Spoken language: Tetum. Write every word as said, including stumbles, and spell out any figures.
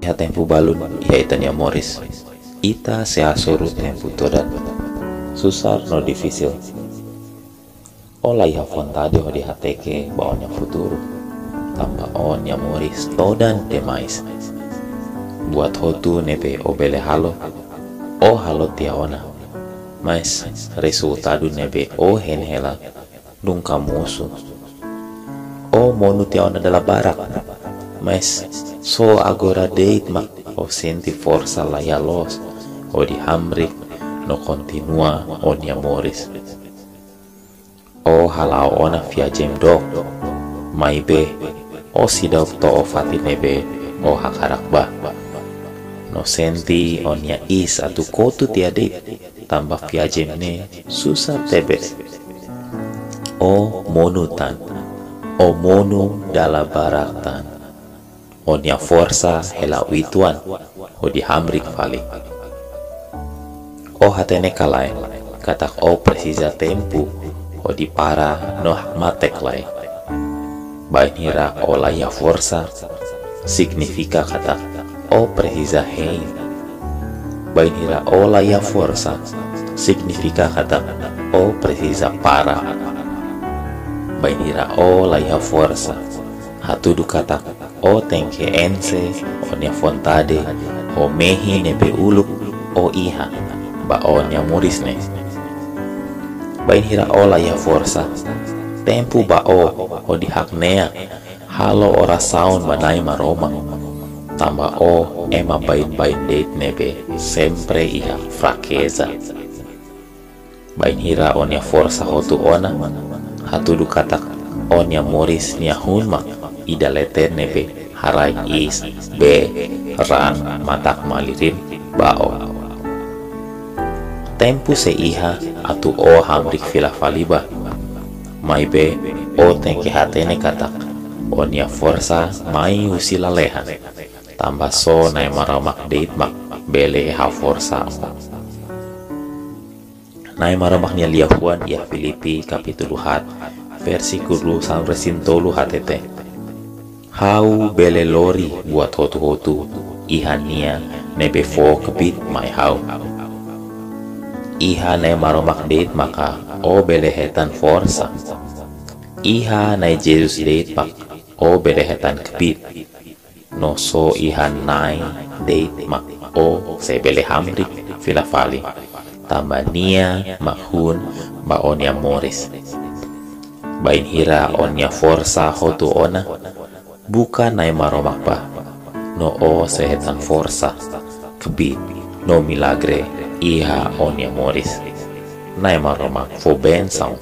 Iha tempu balun iha ita-nia moris, ita sei hasoru tempu todan susar no difisil. Ó la iha vontade hodi hateke ba ó-nia futuru, tanba ó-nia moris todan demais. Buat hotu ne'ebé ó bele halo, ó halo tiha ona. Mas rezultadu ne'ebé ó hein hela nunka mosu. Ó monu tiha ona dala barak, mas só agora de'it mak ó sente forsa la iha loos hodi hamriik no kontinua ó-nia moris. Ó hala'o ona viajen dook, maibé ó seidauk to'o fatin ne'ebé ó hakarak bá. No sente ó-nia iis atu kotu tiha de'it, tanba viajen ne'e susar tebes. Ó monu tan, ó monu dala barak tan. Ó-nia forsa hela uitoan hodi hamriik fali. Ó hatene ka lae, katak ó presiza tempu hodi para no hakmatek lai. Bainhira ó la iha forsa, signifika katak ó presiza hein. Bainhira ó la iha forsa, signifika katak ó presiza para. Bainhira ó la iha forsa, hatudu katak ó tenke enxe ó-nia vontade ho mehi ne'ebé uluk ó iha ba ó-nia moris ne'e. Bainhira ó la iha forsa, tempu ba ó hodi hakneak, halo orasaun ba Na'i Maromak, tanba ó ema baibain de'it ne'ebé sempre iha frakeza. Bainhira ó-nia forsa hotu ona, hatudu katak ó-nia moris nia hun mak ida leten ne'ebé haraik iis, bee, raan, matak malirin ba ó. Tempu sei iha atu ó hamriik fila fali bá. Maibé ó tenke hatene katak ó-nia forsa mai husi lalehan. Tanba só Na'i Maromak de'it mak bele haforsa ó. Na'i Maromak nia liafuan iha Filipi kapítulu haat, versíkulu sanulu-resin-tolu hatete: Ha'u bele lori buat hotu-hotu iha Nia ne'ebé fó kbiit mai ha'u. Iha Na'i Maromak de'it maka ó bele hetan forsa. Iha Na'i Jesus de'it mak ó bele hetan kbiit. No só iha Na'i de'it mak ó sei bele hamriik fila fali, tanba Nia mak hun ba ó-nia moris. Bainhira ó-nia forsa hotu ona, buka Na'i Maromak bá, no ó sei hetan forsa, kbiit, no milagre iha ó-nia moris. Na'i Maromak fó bensaun